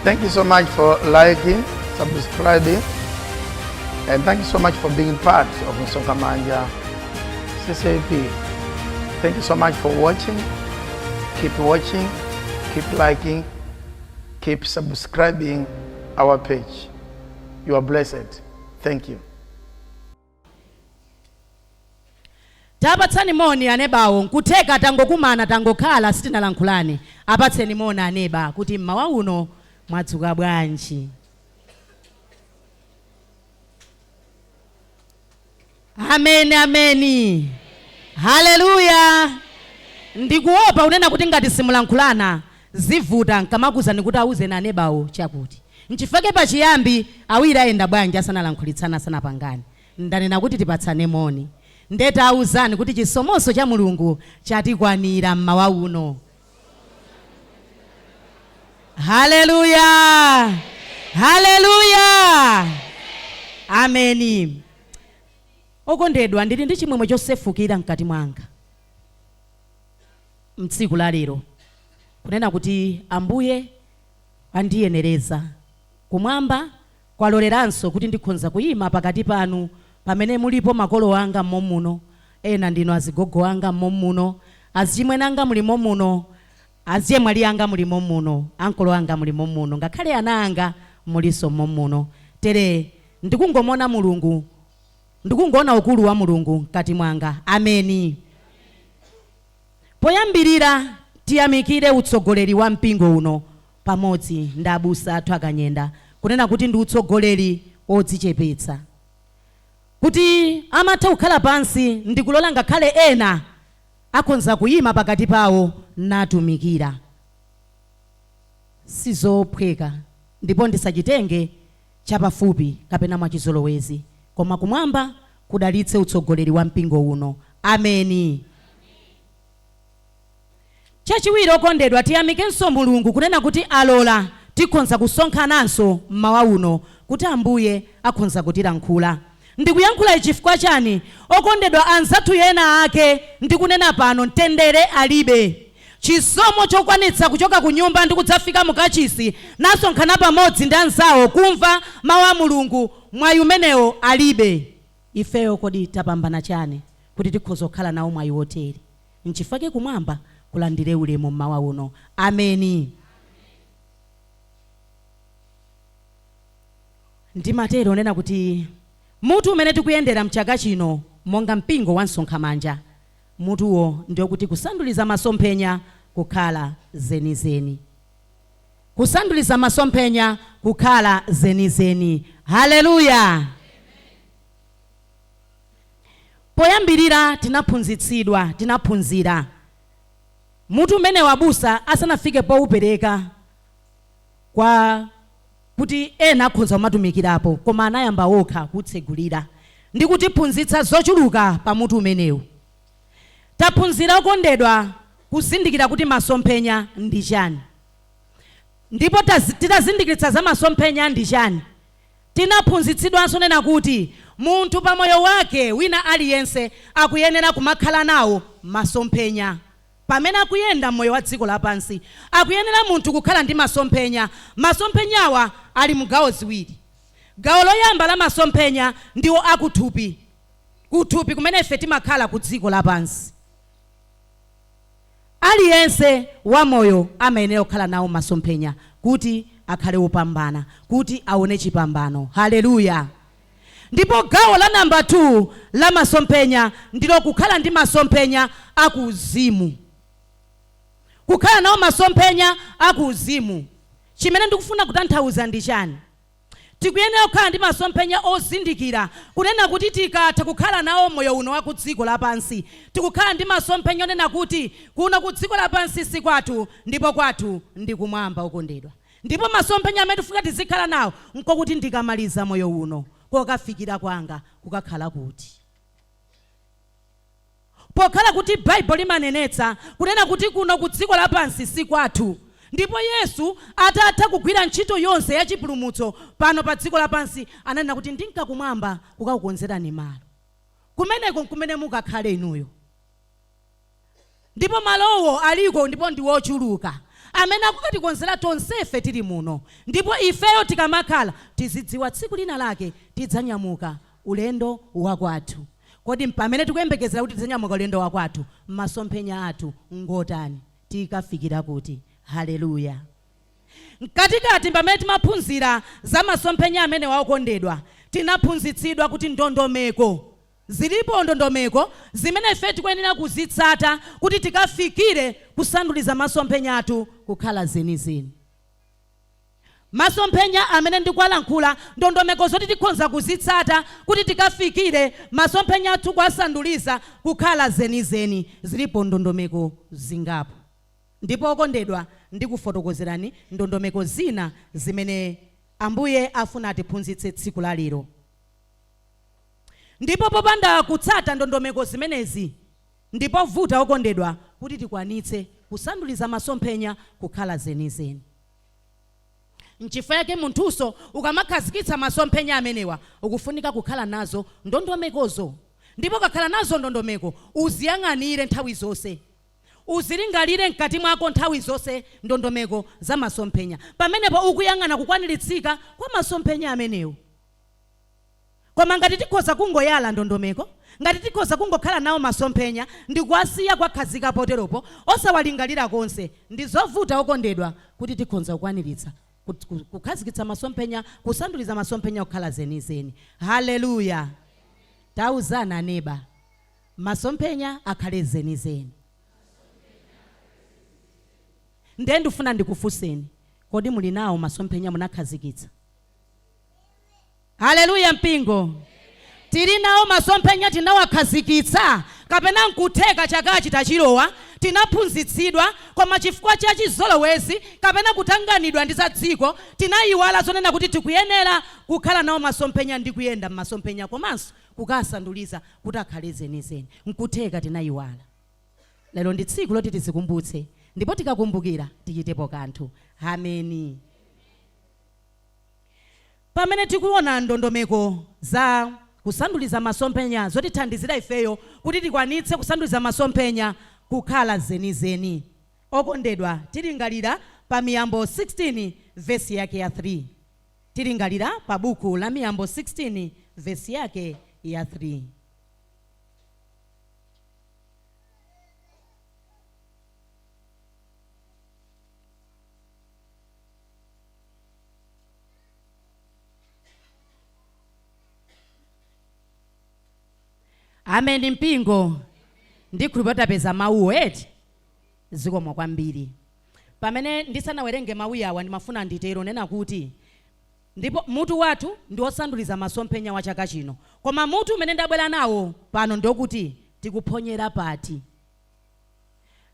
Thank you so much for liking, subscribing, and thank you so much for being part of Msonkhamanja CCAP. Thank you so much for watching. Keep watching, keep liking, keep subscribing our page. You are blessed. Thank you. Tapatsani moni anebawo. Nkutheka tangokumana, tangokhala, sitinalankhulane. Apatseni moni aneba kuti mmawa uno mwadzuka bwanji? Ameni, ameni, haleluya. Ndikuopa kunena kuti ngati simulankhulana zivuta nkamakuuzani kuti auzeni anebawo chakuti. Nchifukwa pachiyambi awiri ayenda bwanji asanalankhulitsane, asanapangane? Ndanena kuti tipatsane moni. Nde tauzani kuti chisomonso cha Mulungu chatikwanira mmawa uno. Haleluya! Haleluya! Ameni. Okondedwa, ndili ndi chimwemwe chosefukira mkati mwanga mtsiku la lero kunena kuti Ambuye andiyenereza. Kumwamba kwaloleranso kuti ndikhonza kuyima pakati panu pamene mulipo makolo anga mommuno, ena ndinu azigogo anga mommuno, azichimwene anga muli mommuno, azichemwali anga muli mommuno, ankolo anga muli mommuno, ngakhale ana anga mulinso mommuno. Tere ndikungomona Mulungu, ndikungoona ukulu wa Mulungu mkati mwanga. Ameni. Poyambirira tiyamikire utsogoleri wa mpingo uno pamodzi ndi abusa athu a Kanyenda kunena kuti ndi utsogoleri odzichepetsa, kuti amatha kukhala pansi ndikulola ngakhale ena akhonza kuyima pakati pawo natumikira. Sizophweka ndipo ndisachitenge chapafupi kapena mwachizolowezi, koma kumwamba kudalitse utsogoleri wa mpingo uno. Ameni. Chachiwiri, okondedwa, tiyamikenso Mulungu kunena kuti alola tikhonza kusonkhananso mmawa uno kuti Ambuye akhonza kutilankhula. Ndikuyankhula ichi chifukwa chani? Okondedwa, anzathu ena ake ndikunena pano mtendere alibe. Chisomo chokwanitsa kuchoka kunyumba ndi kudzafika mu kachisi nasonkhana pamodzi ndi anzawo kumva mau a Mulungu, mwayi umenewo alibe. Ifeyo kodi tapambana chani kuti tikhoza kukhala nawo mwayi wotere? Nchifake kumwamba kulandire ulemu mmawa uno. Ameni. Ndimatero nena kuti mutu umene tikuyendera mchaka chino monga mpingo wa Msonkhamanja, mutuwo ndiokuti kusanduliza masomphenya kukhala zenizeni. Kusanduliza masomphenya kukhala zenizeni. Haleluya! Poyambirira tinaphunzitsidwa, tinaphunzira mutu umenewu abusa asanafike powupereka kwa kuti ena akhonza kumatumikirapo, koma anayamba okha kuutsegulira ndi kutiphunzitsa zochuluka pa mutu umenewu. Taphunzira, okondedwa, kuzindikira kuti masomphenya ndi chani. Ndipo titazindikiritsa za masomphenya ndi chani, tinaphunzitsidwanso nena kuti munthu pa moyo wake wina aliyense akuyenera kumakhala nawo masomphenya. Pamene akuyenda m'moyo wa dziko lapansi, akuyenera munthu kukhala ndi masomphenya. Masomphenyawa ali mgawo ziwiri. Gawo loyamba la masomphenya ndiwo akuthupi, kuthupi kumene ife timakhala ku dziko lapansi. Aliyense wamoyo amayenera kukhala nawo masomphenya kuti akhale wopambana, kuti aone chipambano. Haleluya! Ndipo gawo la namba 2 la masomphenya ndilo kukhala ndi masomphenya akuuzimu. Kukhala nawo masomphenya akuuzimu. Chimene ndikufuna kutanthauza ndi chani? Tikuyenera kukhala ndi masomphenya ozindikira kunena kuti tikatha kukhala nawo moyo uno wa kudziko lapansi, tikukhala ndi masomphenya onena kuti kuno kudziko lapansi sikwathu ndipo kwathu ndi kumwamba, okondedwa. Ndipo masomphenya amene tifuna tizikhala nawo nkokuti ndikamaliza moyo uno, kokafikira kwanga kukakhala kuti? Pokhala kuti Baibulo limanenetsa kunena kuti kuno ku dziko lapansi si kwathu, ndipo Yesu atatha kugwira ntchito yonse ya chipulumutso pano pa dziko lapansi, ananena kuti ndinka kumwamba kukakukonzerani malo. Kumeneko nkumene mukakhale inuyo. Ndipo malowo aliko ndipo ndi wochuluka amene akukatikonzera tonsefe tili muno. Ndipo ifeyo tikamakhala tizidziwa tsiku lina lake tidzanyamuka ulendo wakwathu. Kodi pamene tikuyembekezera kuti tidzanyamuka ulendo wakwathu, masomphenya athu ngotani? Tikafikira kuti? Haleluya! Mkatikati pamene timaphunzira za masomphenya amenewa okondedwa, tinaphunzitsidwa kuti ndondomeko zilipo, ndondomeko zimene ife tikuyenera kuzitsata kuti tikafikire kusanduliza masomphenya athu kukhala zenizeni. Masomphenya amene ndikuwalankhula, ndondomeko zoti tikhonza kuzitsata kuti tikafikire masomphenya athu kuwasanduliza kukhala zenizeni, zilipo ndondomeko zingapo. Ndipo okondedwa, ndikufotokozerani ndondomeko zina zimene Ambuye afuna atiphunzitse tsiku la lero. Ndipo popanda kutsata ndondomeko zimenezi, ndipovuta okondedwa kuti tikwanitse kusanduliza masomphenya kukhala zenizeni. Nchifukwa chake munthunso ukamakhazikitsa masomphenya amenewa ukufunika kukhala nazo ndondomekozo. Ndipo ukakhala nazo ndondomeko uziyang'anire nthawi zonse. Uzilingalire mkati mwako nthawi zonse ndondomeko za masomphenya. Pamenepo ukuyang'ana kukwaniritsika kwa masomphenya amenewo. Koma ngati tikhoza kungoyala ndondomeko, ngati tikhoza kungokhala nawo masomphenya ndikuwasiya kuwakhazika poteropo, osawalingalira konse, ndi zovuta okondedwa kuti tikhonza kukwaniritsa, kukhazikitsa masomphenya, kusanduliza masomphenya kukhala zenizeni. Haleluya! Tauzani aneba, Masomphenya akhale zenizeni. Ndiye ndifuna ndikufunseni, kodi muli nawo masomphenya munakhazikitsa? Haleluya mpingo. Tili nawo masomphenya tinawakhazikitsa? Kapena nkutheka chakachi tachilowa, tinaphunzitsidwa, koma chifukwa cha chizolowezi kapena kutanganidwa ndi za dziko, tinayiwala zonena kuti tikuyenera kukhala nawo masomphenya ndi kuyenda m'masomphenya komanso kukawasanduliza kuti akhale zenizeni. Nkutheka tinayiwala. Lero ndi tsiku loti tizikumbutse ndipo tikakumbukira tichitepo kanthu. Ameni. Pamene tikuona ndondomeko za kusanduliza masomphenya zotithandizira ifeyo kuti tikwanitse kusanduliza masomphenya kukhala zenizeni, okondedwa, tilingalira pa Miyambo 16 vesi yake ya 3. Tilingalira pa buku la Miyambo 16 vesi yake ya 3. Ameni mpingo. Ndikhulupirira tapeza mawuwo eti? Zikomo kwambiri. Pamene ndisanawerenge mawu awa ndimafuna nditero nena kuti ndipo mutu wathu ndi wosanduliza masomphenya wa chaka chino. Koma mutu umene ndabwera nawo pano ndiokuti tikuphonyera pati.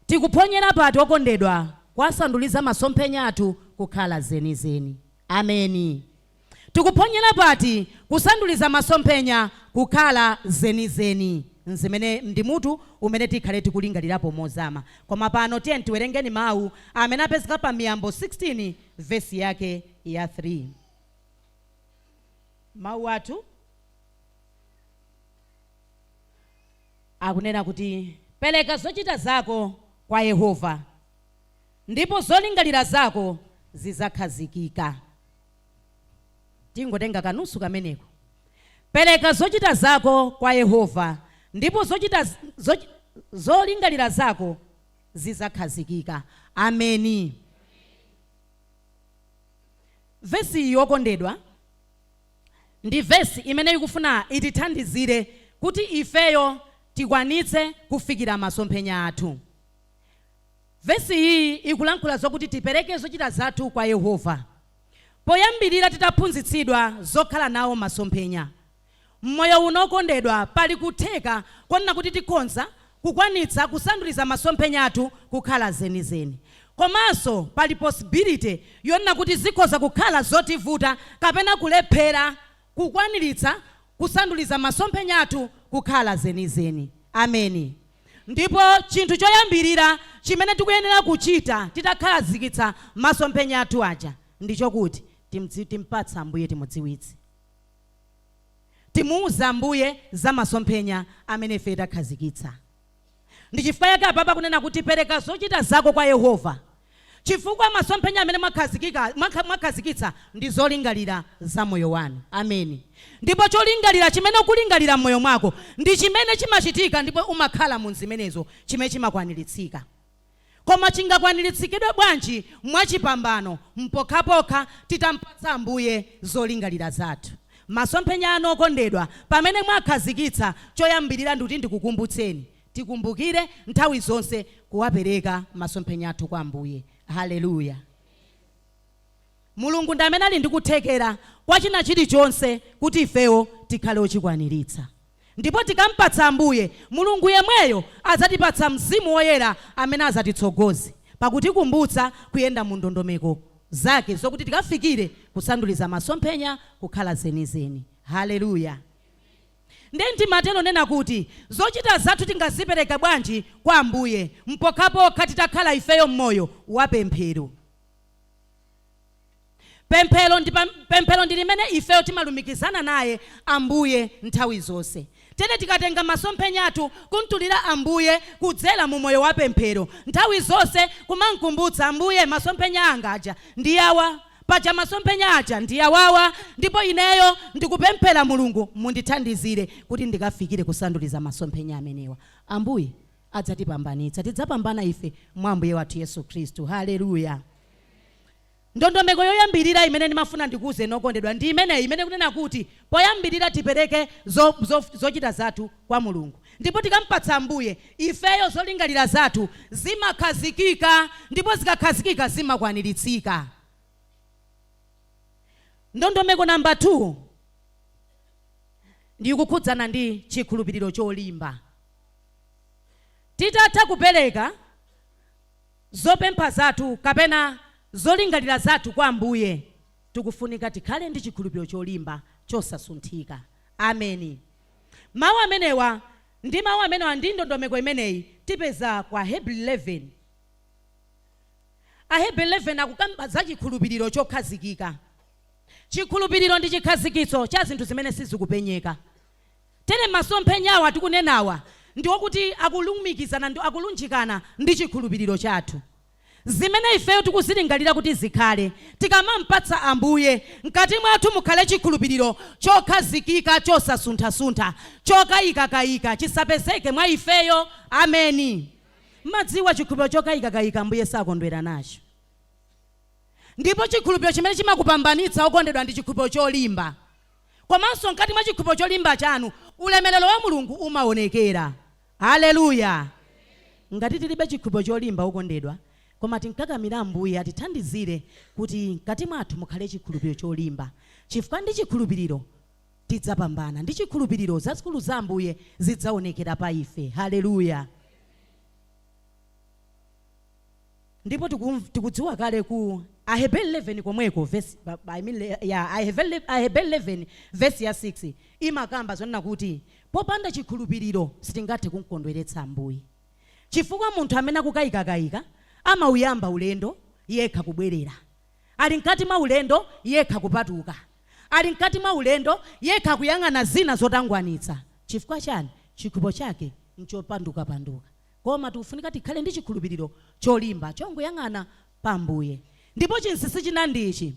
Tikuphonyera pati okondedwa kuwasanduliza masomphenya athu kukhala zenizeni. Ameni. Tikuphonyera pati kusanduliza masomphenya kukhala zenizeni? Nzimene ndi mutu umene tikhale tikulingalirapo mozama. Koma pano tiyeni tiwerengeni mawu amene apezeka pa Miyambo 16 vesi yake ya 3. Mawu athu akunena kuti, Pereka zochita zako kwa Yehova, ndipo zolingalira zako zidzakhazikika. Tingotenga kanusu kameneko. Pereka zochita zako kwa Yehova, ndipo zochita zolingalira zako zidzakhazikika. Ameni. Vesi iyi okondedwa ndi vesi imene ikufuna itithandizire kuti ifeyo tikwanitse kufikira masomphenya athu. Vesi iyi ikulankhula zokuti tipereke zochita zathu kwa Yehova. Poyambirira titaphunzitsidwa zokhala nawo masomphenya mmoyo uno okondedwa, pali kutheka konena kuti tikhonza kukwanitsa kusanduliza masomphenya athu kukhala zenizeni. Komanso pali possibility yonena kuti zikhoza kukhala zotivuta kapena kulephera kukwaniritsa kusanduliza masomphenya athu kukhala zenizeni. Ameni. Ndipo chinthu choyambirira chimene tikuyenera kuchita titakhazikitsa masomphenya athu aja ndi chokuti timpatse Ambuye, timudziwitse. Timuuze Ambuye za masomphenya amene ife takhazikitsa. Ndi chifukwa chake apapa kunena kuti pereka zochita zako kwa Yehova, chifukwa masomphenya amene mwakhazikitsa ndi zolingalira za moyo wanu. Ameni. Ndipo cholingalira chimene ukulingalira m'moyo mwako ndi chimene chimachitika, ndipo umakhala mu zimenezo, chimene chimakwaniritsidwa. Koma chingakwanirtsikidwe bwanji mwachipambano? Mpokhapokha titampatsa Ambuye zolingalira zathu. Masomphenya anu, okondedwa, pamene mwakhazikitsa, choyambirira ndikuti ndikukumbutseni, tikumbukire nthawi zonse kuwapereka masomphenya athu kwa Ambuye. Haleluya! Mulungu ndi amene ali ndi kuthekera kwa china chilichonse kuti ifewo tikhale ochikwaniritsa. Ndipo tikampatsa Ambuye, Mulungu yemweyo adzatipatsa Mzimu Woyera amene azatitsogoze pakutikumbutsa kuyenda mu ndondomeko zake zokuti tikafikire kusanduliza masomphenya kukhala zenizeni. Haleluya! Ndiye ndimatero nena kuti zochita zathu tingazipereka bwanji kwa Ambuye? Mpokhapokha titakhala ifeyo mmoyo wa pemphero. Pemphero ndi limene ifeyo timalumikizana naye Ambuye nthawi zonse. Tere tikatenga masomphenya athu kumtulira Ambuye kudzera mu moyo wa pemphero, nthawi zonse kumamkumbutsa Ambuye, masomphenya anga aja ndi awa, paja masomphenya aja ndi awawa, ndipo ineyo ndikupemphera Mulungu mundithandizire kuti ndikafikire kusanduliza masomphenya amenewa. Ambuye adzatipambanitsa, tidzapambana ife mwa Ambuye wathu Yesu Khristu. Haleluya! Ndondomeko yoyambirira imene ndimafuna ndikuwuzeni, okondedwa, ndi imeneyi imene kunena kuti poyambirira tipereke zochita zathu kwa Mulungu. Ndipo tikampatsa Ambuye, ifeyo zolingalira zathu zimakhazikika, ndipo zikakhazikika zimakwaniritsika. Ndondomeko namba 2 ndikukhudzana ndi chikhulupiriro cholimba. Titatha kupereka zopempha zathu kapena zolingalira zathu kwa Ambuye, tikufunika tikhale ndi chikhulupiriro cholimba chosasunthika. Ameni. Mawu amenewa ndi ndondomeko imeneyi tipeza kwa Ahebri 11. Ahebri 11 akukamba za chikhulupiriro chokhazikika. Chikhulupiriro ndi chikhazikitso cha zinthu zimene sizikupenyeka. Tere masomphenyawa tikunenawa ndi okuti akulumikizana ndi akulunjikana ndi chikhulupiriro chathu. Zimene ifeyo tikuzilingalira kuti zikhale, tikamampatsa Ambuye, mkati mwathu mukhale chikhulupiriro chokhazikika, chosasunthasuntha, chokayikakayika chisapezeke mwa ifeyo. Ameni. Mmadziwa, chikhulupiriro chokayikakayika Ambuye sakondwera nacho. Ndipo chikhulupiriro chimene chimakupambanitsa, okondedwa, ndi chikhulupiriro cholimba. Komanso mkati mwa chikhulupiriro cholimba chanu, ulemerero wa Mulungu umaonekera. Haleluya! Ngati tilibe chikhulupiriro cholimba, okondedwa, koma tinkakamira Ambuye atithandizire kuti mkati mwathu mukhale chikhulupiriro cholimba, chifukwa ndi chikhulupiriro tidzapambana. Ndi chikhulupiriro zazikulu za Ambuye zidzaonekera pa ife. Haleluya! Ndipo tikudziwa kale ku Aheberi 11 komweko verse, I mean, ya Aheberi 11 verse ya 6 imakamba zonena kuti popanda chikhulupiriro sitingathe kumkondweretsa Ambuye, chifukwa munthu amene akukayikakayika amauyamba ulendo yekha kubwerera, ali mkati mwa ulendo yekha kupatuka, ali mkati mwa ulendo yekha kuyang'ana zina zotangwanitsa. Chifukwa chani? Chikhulupiriro chake nchopandukapanduka. Koma tikufunika tikhale ndi chikhulupiriro cholimba chongoyang'ana pa Ambuye. Ndipo chinsinsi china ndi ichi: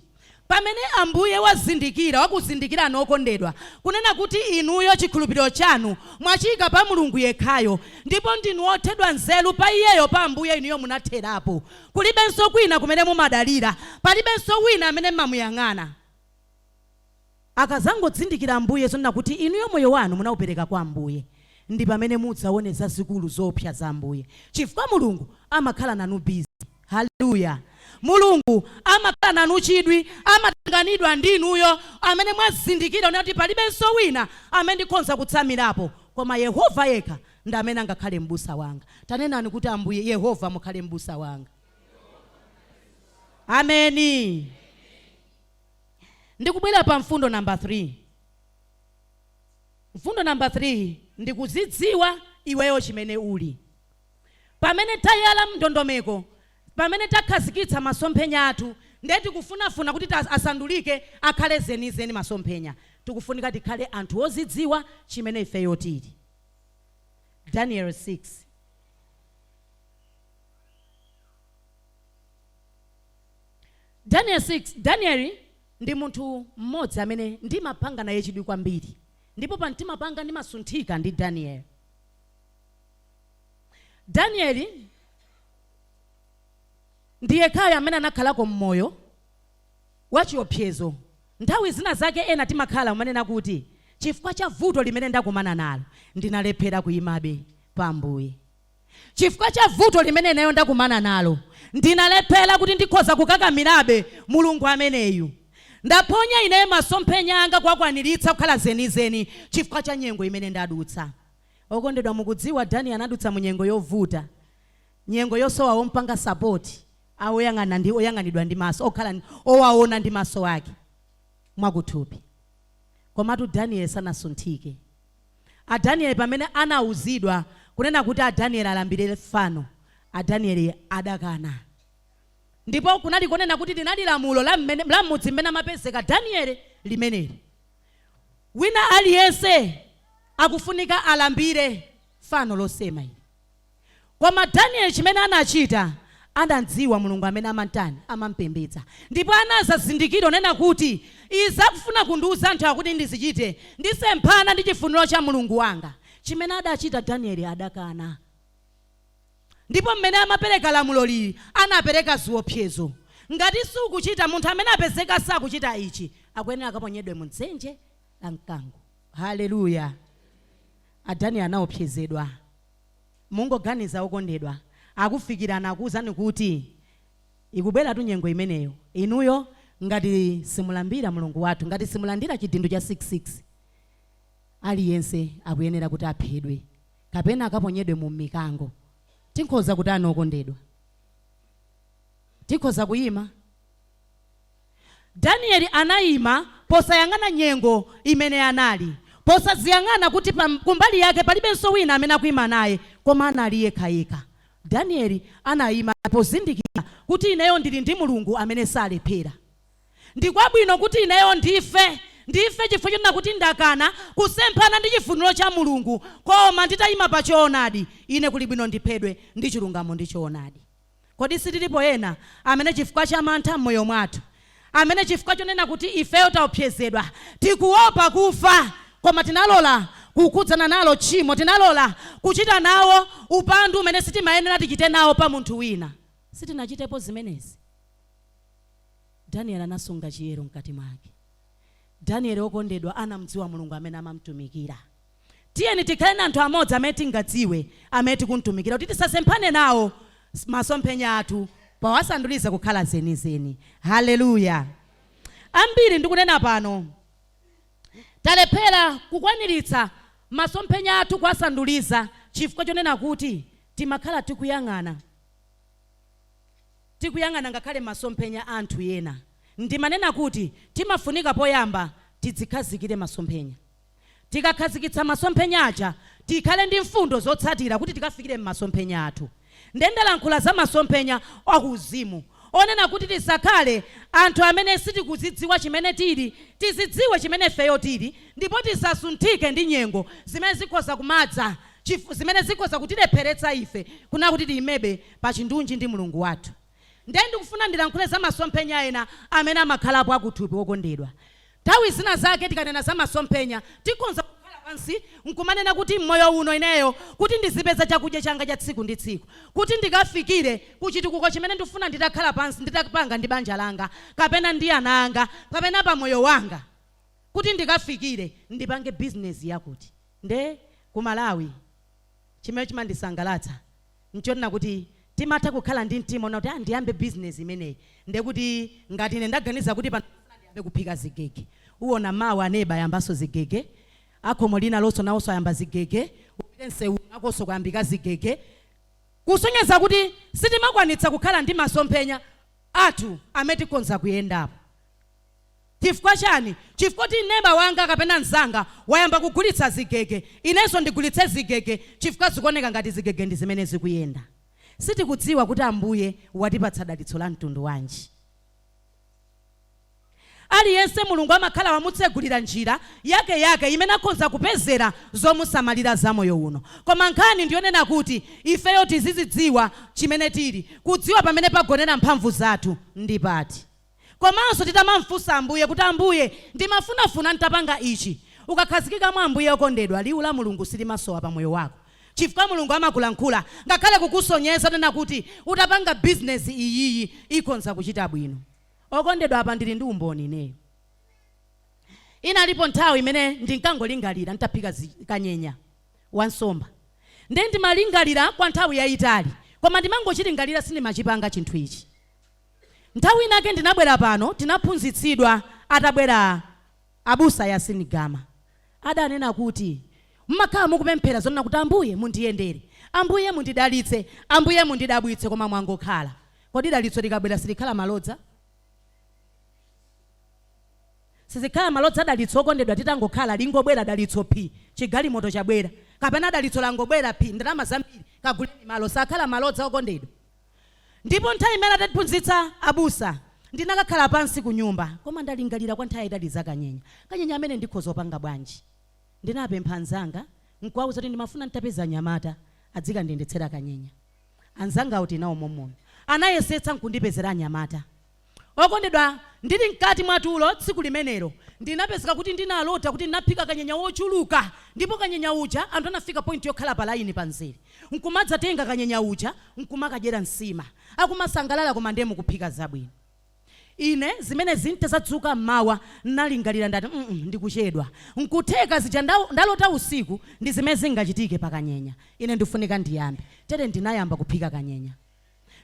pamene Ambuye wazindikira, wakuzindikirani, okondedwa, kunena kuti inuyo chikhulupiriro chanu mwachiyika pa Mulungu yekhayo, ndipo ndinu othedwa nzeru pa Iyeyo, pa Ambuye inuyo munatherapo, kulibenso kwina kumene mumadalira, palibenso wina amene mmamuyang'ana. Akazangodzindikira Ambuye zonena kuti inuyo moyo wanu munaupereka kwa Ambuye, ndi pamene mudzaone zazikulu zoopsa za Ambuye, chifukwa Mulungu amakhala nanu busy. Haleluya! Mulungu amakhala nanu chidwi, amatanganidwa ndi inuyo amene mwazindikira kunena kuti palibenso wina amene ndikhonza kutsamirapo koma Yehova yekha ndi amene angakhale m'busa wanga. Tanenani kuti, Ambuye Yehova mukhale m'busa wanga. Ameni. Ndikubwera pa mfundo namba 3. Mfundo namba 3 ndikuzidziwa iweyo chimene uli. Pamene tayala ndondomeko, pamene takhazikitsa masomphenya athu, ndiye tikufunafuna kuti asandulike akhale zenizeni masomphenya, tikufunika tikhale anthu ozidziwa chimene ifeyo tili. Daniel 6. Daniel 6. Danieli ndi munthu mmodzi amene ndimapanga naye chidwi kwambiri, ndipo pa mtima panga ndimasunthika ndi Daniel. Danieli ndi yekhayo amene anakhalako mmoyo wachiopsezo. Nthawi zina zake ena timakhala umanena kuti chifukwa cha vuto limene ndakumana nalo ndinalephera kuyimabe pa Ambuye, chifukwa cha vuto limene ineyo ndakumana nalo ndinalephera kuti ndikhoza kukakamirabe Mulungu ameneyu, ndaphonya ineyo masomphenya anga kuwakwaniritsa kukhala zenizeni chifukwa cha nyengo imene ndadutsa. Okondedwa, mukudziwa Daniel anadutsa mu nyengo yovuta, nyengo yosowa wompanga support, awoyang'ana ndi oyang'anidwa ndi maso, okhala owaona ndi maso ake mwakuthupi. Komatu Daniel sanasunthike. Adaniel pamene anauzidwa kunena kuti Adaniel alambire fano, Adaniel adakana, ndipo kunali kunena kuti linali lamulo la mmudzi mmene amapezeka Daniel limeneli, wina aliyense akufunika alambire fano losema ili. Koma Daniel chimene anachita, anadziwa Mulungu amene amantani, amampembedza, ndipo anazazindikira onena kuti izi akufuna kundiuza anthu akuti ndizichite ndisemphana ndi chifuniro cha Mulungu wanga. Chimene adachita Daniel, adakana. Ndipo mmene amapereka lamulo lili, anapereka ziopsezo: ngati sukuchita, munthu amene apezeka sakuchita ichi akuyenera akaponyedwe mu dzenje la mkango. Haleluya! Adaniel anaopsezedwa. Mungoganiza, okondedwa, akufikirana akuwuzani kuti ikubweratu nyengo imeneyo, inuyo ngati simulambira Mulungu wathu, ngati simulandira chidindo cha 66, aliyense akuyenera kuti aphedwe kapena akaponyedwe mu mikango. Tikhoza kutani, okondedwa? Tikhoza kuyima? Danieli anayima posayang'ana nyengo imene anali, posaziyang'ana kuti kumbali yake palibenso wina amene akuyima naye, koma anali yekhayekha. Danieli anayima pozindikira kuti ineyo ndili ndi Mulungu amene salephera. Ndikwabwino kuti ineyo ndife, ndife chifukwa chonena kuti ndakana kusemphana ndi chifuniro cha Mulungu, koma nditayima pa choonadi, ine kuli bwino ndiphedwe ndi chilungamo ndi choonadi. Kodi sitilipo ena amene chifukwa cha mantha m'moyo mwathu, amene chifukwa chonena kuti ifeyo taopsezedwa, tikuopa kufa, koma tinalola kukhudzana nalo tchimo, tinalola kuchita nawo upandu umene sitimayenera tichite nawo pa munthu wina? Sitinachitepo zimenezi? Daniel anasunga chiyero mkati mwake. Daniel, okondedwa, anamdziwa Mulungu amene amamtumikira. Tiyeni tikhale na anthu amodzi amene tingadziwe amene tikumtumikira, kuti tisasemphane nawo masomphenya athu powasanduliza kukhala zenizeni. Haleluya! Ambiri ndikunena pano talephera kukwaniritsa masomphenya athu kuwasanduliza chifukwa chonena kuti timakhala tikuyang'ana ngakhale masomphenya a anthu ena. Ndimanena kuti timafunika poyamba tidzikhazikire masomphenya. Tikakhazikitsa masomphenya aja, tikhale ndi mfundo zotsatira kuti tikafikire m'masomphenya athu. Ndendalankhula za masomphenya akuuzimu, onena kuti tisakhale anthu amene sitikuzidziwa chimene tili. Tizidziwe chimene ifeyo tili, ndipo tisasunthike ndi nyengo zimene zikhoza kumadza, zimene zikhoza kutilepheretsa ife kuna kuti tiyimebe pa chindunji ndi Mulungu wathu. Ndiye ndikufuna ndilankhule za masomphenya ena amene amakhalapo akuthupi. Wokondedwa, nthawi zina zake tikanena za masomphenya, tikhonza kukhala pansi nkumanena kuti mmoyo uno ineyo kuti ndizipeza chakudya changa cha tsiku ndi tsiku, kuti ndikafikire kuchitukuko chimene ndifuna nditakhala pansi nditapanga ndi banja langa kapena ndi ana anga kapena pa moyo wanga, kuti ndikafikire ndipange bizinesi yakuti. Nde ku Malawi chimene chimandisangalatsa nchonena kuti timatha kukhala ndi mtima ona kuti, ah, ndiyambe bizinesi imeneyi. Ndekuti ngati ine ndaganiza kuti pano ndiyambe kuphika zigege, uwona mawa aneba ayambanso zigege, akhomo lina lonso nawonso ayamba zigege, upite msewu nakonso kuyambika zigege, kusonyeza kuti sitimakwanitsa kukhala ndi masomphenya athu amene tikonza kuyendapo. Chifukwa chani? Chifukwa kuti neba wanga kapena mzanga wayamba kugulitsa zigege, inenso ndigulitse zigege chifukwa zikuoneka ngati zigege ndi zimene zikuyenda. Sitikudziwa kuti Ambuye watipatsa dalitso la mtundu wanji. Aliyense Mulungu amakhala wamutsegulira njira yake yake imene akhoza kupezera zomusamalira za moyo uno. Koma nkhani ndiyonena kuti ifeyo tizizidziwa chimene tili, kudziwa pamene pagonera mphamvu zathu ndi pati. Komanso titamamfunsa Ambuye kuti, "Ambuye, ndimafunafuna ntapanga ichi." Ukakhazikika mwa Ambuye, okondedwa, liwu la Mulungu silimasowa pa moyo wako, chifukwa Mulungu amakulankhula, ngakhale kukusonyeza nena kuti utapanga bizinesi iyiyi ikhonza kuchita bwino. Okondedwa, apa ndili ndi umboni ineyo. Inalipo nthawi imene ndinkangolingalira ntaphika kanyenya wansomba, nde ndimalingalira kwa nthawi yayitali, koma ndimangochilingalira, sindimachipanga chinthu ichi. Nthawi inake ndinabwera pano, tinaphunzitsidwa atabwera abusa Yasinigama, adanena kuti mmakhala mukupemphera zonena kuti, "Ambuye mundiyendere, Ambuye mundidalitse, Ambuye mundidabwitse," koma mwangokhala. Kodi dalitso likabwera silikhala malodza? Sizikhala malodza dalitso, okondedwa? Titangokhala, lingobwera dalitso phi, chigalimoto chabwera, kapena dalitso langobwera phi, ndalama zambiri, kaguleni malo, sakhala malodza, okondedwa? Ndipo nthawi imene atatiphunzitsa abusa, ndinakakhala pansi ku nyumba, koma ndalingalira kwa nthawi yayitali za kanyenya. Kanyenya amene ndikhoza opanga bwanji? Ndinapempha anzanga nkuwauza kuti ndimafuna nditapeza anyamata adzikandiyendetsera kanyenya. Anzangawo tinawo momono, anayesetsa nkundipezera anyamata. Okondedwa, ndili mkati mwa tulo tsiku limenelo, ndinapezeka kuti ndinalota kuti ndinaphika kanyenya wochuluka, ndipo kanyenya uja anthu anafika point yokhala pa layini pa mzere nkumadzatenga kanyenya uja nkumakadyera nsima, akumasangalala, koma ndiye mukuphika zabwino. Ine zimene zintazadzuka mmawa, nalingalira, ndati, ndikuchedwa. Nkutheka zija ndalota usiku ndi zimene zingachitike pakanyenya. Ine ndifunika ndiyambe." Tere ndinayamba kuphika kanyenya.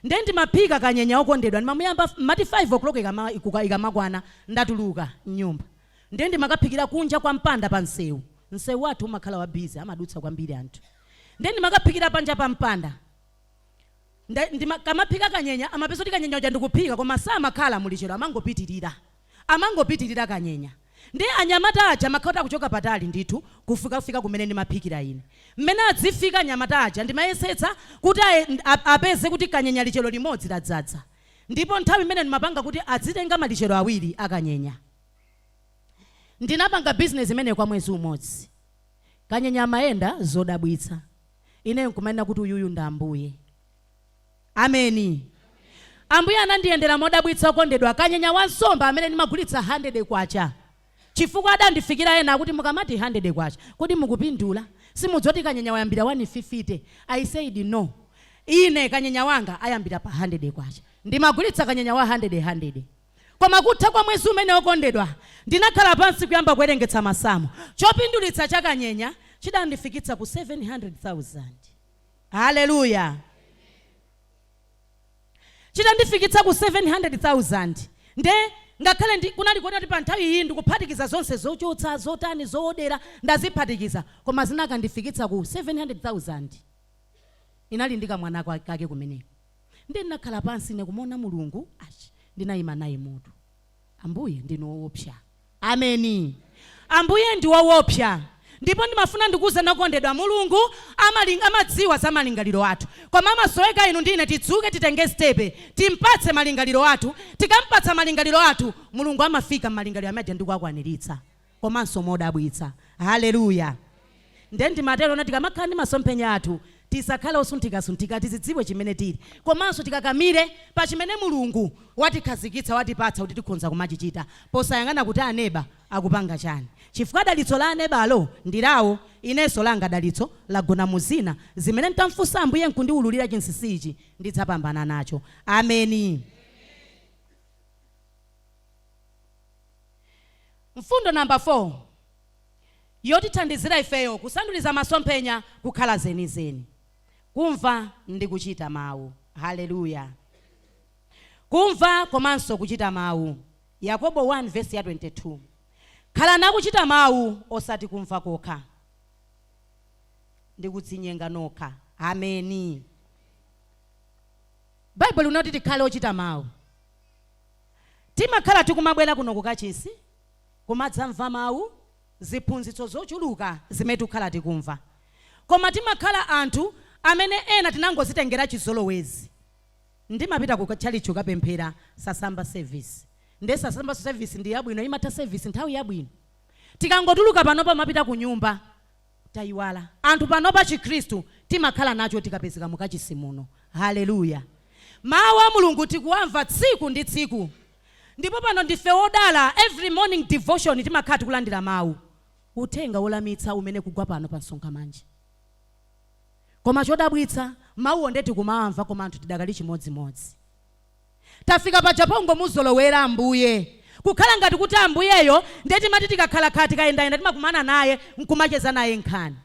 Nde ndimaphika kanyenya, okondedwa, ndimamuyamba mati 5 o'clock ikamakwana ndatuluka mnyumba. Nde ndimakaphikira kunja kwa mpanda pa msewu. Msewu wathu umakhala wa busy, amadutsa kwambiri anthu. Nde ndimakaphikira panja pa mpanda. Kamaphika kanyenya, amapeza kuti kanyenya uja ndikuphika, koma samakhala mulichero, amangopitirira, amangopitirira kanyenya. Ndi anyamata aja amakhala akuchoka patali ndithu kufika kumene ndimaphikira ine. Mmene adzifika anyamata aja, ndimayesetsa kuti apeze kuti kanyenya lichero limodzi ladzaza, ndipo nthawi imene ndimapanga kuti adzitenga malichero awiri akanyenya. Ndinapanga bizinesi imene kwa mwezi umodzi. Kanyenya amayenda zodabwitsa. Ine nkumanena kuti uyuyu ndi Ambuye. Ameni. Ambuye anandiyendera modabwitsa, okondedwa. Kanyenya wansomba amene ndimagulitsa 100 kwacha, chifukwa adandifikira ena akuti, "Mukamati 100 kwacha, kodi mukupindula? Simudzoti kanyenya wayambira 150?" I said, "No, ine kanyenya wanga ayambira pa 100 kwacha." Ndimagulitsa kanyenya wa 100 100, koma kutha kwa mwezi umene, okondedwa, ndinakhala pansi kuyamba kuwerengetsa masamu. Chopindulitsa cha kanyenya chidandifikitsa ku 700,000. Haleluya! Chitandifikitsa ku 700,000, nde ngakhale ndi kunali kuona kuti pa nthawi iyi ndikuphatikiza zonse, zochotsa, zotani, zoodera, ndaziphatikiza, koma zinakandifikitsa ku 700,000. Inali ndi kamwana kake kumeneko. Ndi ndinakhala pansi ine kumuona Mulungu achi, ndinayima naye mutu. Ambuye ndinu woopsa. Ameni. Ambuye ndi woopsa. Ndipo ndimafuna ndikuwuzeni, okondedwa, Mulungu amadziwa za malingaliro athu, koma amasoweka inu ndine tidzuke, titenge step, timpatse malingaliro athu. Tikampatsa malingaliro athu, Mulungu amafika m'malingaliro amaja ndi kuwakwaniritsa, komanso modabwitsa. Haleluya! Nde ndimatero na tikamakhala ndi masomphenya athu, tisakhale osunthikasunthika, tizidziwe chimene tili, komanso tikakamire pa chimene Mulungu watikhazikitsa, watipatsa kuti tikhonza kumachichita, posayang'ana kuti aneba akupanga chani, chifukwa dalitso la anebalo ndi lawo. Inenso langa dalitso lagona muzina zimene ntamfunsa Ambuye nkundiwululira chinsinsi ichi, ndidzapambana nacho. Ameni. Mfundo namba 4 yotithandizira ifeyo kusanduliza masomphenya kukhala zenizeni: kumva ndi kuchita mawu. Haleluya! Kumva komanso kuchita mawu. Yakobo 1 vesi ya 22: "Khala nakuchita mawu, osati kumva kokha, ndi kudzinyenga nokha." Ameni. Baibulo linoti tikhale ochita mawu. Timakhala tikumabwera kuno kukachisi kumadzamva mawu, ziphunzitso zochuluka zimene tikukhala tikumva, koma timakhala anthu amene ena tinangozitengera chizolowezi. Ndimapita ku tchalitchi kukapemphera sasamba service, nde sasamba service ndi yabwino, imatha service nthawi yabwino. Tikangotuluka panopa, mapita ku nyumba, tayiwala. Anthu panopa Chikhristu timakhala nacho tikapezeka mukachisi muno. Haleluya! Mawu a Mulungu tikuwamva tsiku ndi tsiku. Ndipo pano ndife odala, every morning devotion timakhala tikulandira mawu, uthenga wolamitsa umene kugwa pano pa Msonkhamanja. Koma chodabwitsa, mawuwo nde tikumamva, koma anthu tidakali chimodzimodzi. Tafika paja pongomuzolowera Ambuye, kukhala ngati kuti Ambuyeyo ndiye timati tikakhalakhala, tikayendayenda, timakumana naye nkumacheza naye nkhani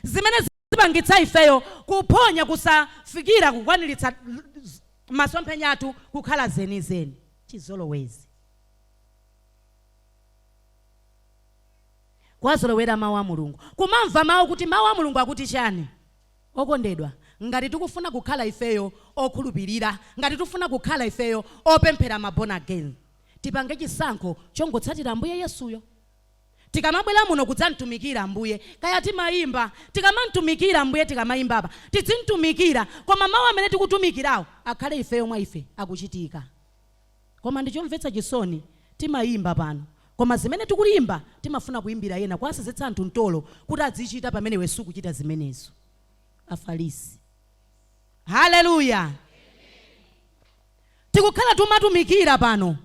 zimene zipangitsa ifeyo kuphonya, kusafikira kukwaniritsa masomphenya athu kukhala zenizeni. Chizolowezi, kwazolowera mawu a Mulungu, kumamva mawu kuti mawu a Mulungu akuti chani. Okondedwa, ngati tikufuna kukhala ifeyo okhulupirira, ngati tikufuna kukhala ifeyo opemphera, ma born again, tipange chisankho chongotsatira Ambuye Yesuyo. Tikamabwera muno kudzamtumikira Ambuye, kaya timayimba, tikamamtumikira Ambuye, tikamayimbapa tizimtumikira, koma mawu amene tikutumikirawo akhale ifeyo mwa ife akuchitika. Koma ndichomvetsa chisoni, timayimba pano, koma zimene tikuyimba timafuna kuyimbira ena, kuwasenzetsa anthu mtolo kuti azichita pamene iwe sukuchita zimenezo. Afarisi. Haleluya! Tikukhala tumatumikira pano,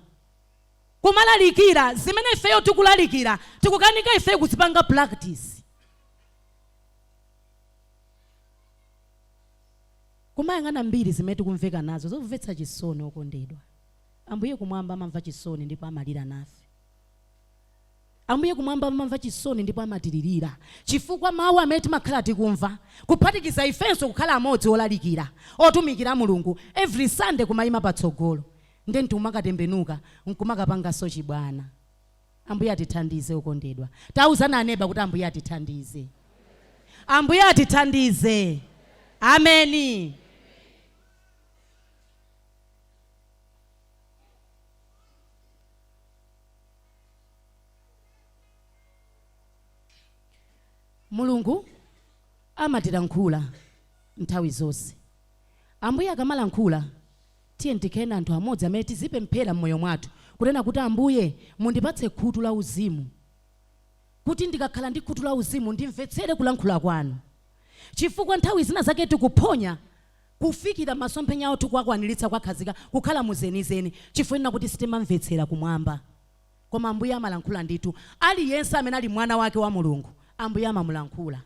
kumalalikira, zimene ifeyo tikulalikira tikukanika ifeyo kuzipanga practice, kumayang'ana mbiri zimene tikumveka nazo zomvetsa chisoni. Okondedwa, Ambuye kumwamba amamva chisoni ndipo amalira nafe. Ambuye kumwamba amamva chisoni ndipo amatilirira, chifukwa mawu amene timakhala tikumva, kuphatikiza ifenso kukhala amodzi olalikira, otumikira Mulungu, every Sunday kumayima patsogolo, nde ntimakatembenuka nkumakapanganso chibwana. Ambuye atithandize. Okondedwa, tauzana aneba kuti Ambuye atithandize, Ambuye atithandize. Ameni. Mulungu amatilankhula nthawi zonse. Ambuye akamalankhula, tiye tikhale anthu amodzi amene tizipemphera m'moyo mwathu kunena kuti, "Ambuye, mundipatse khutu la uzimu, kuti ndikakhala ndi khutu la uzimu ndimvetsere kulankhula kwanu," chifukwa nthawi zina zake tikuphonya kufikira masomphenya athu, kuwakwaniritsa, kuwakhazika kukhala muzenizeni, chifukwa kuti sitimamvetsera kumwamba. Koma Ambuye amalankhula ndithu. Aliyense amene ali mwana wake wa Mulungu, Ambuye amamulankhula.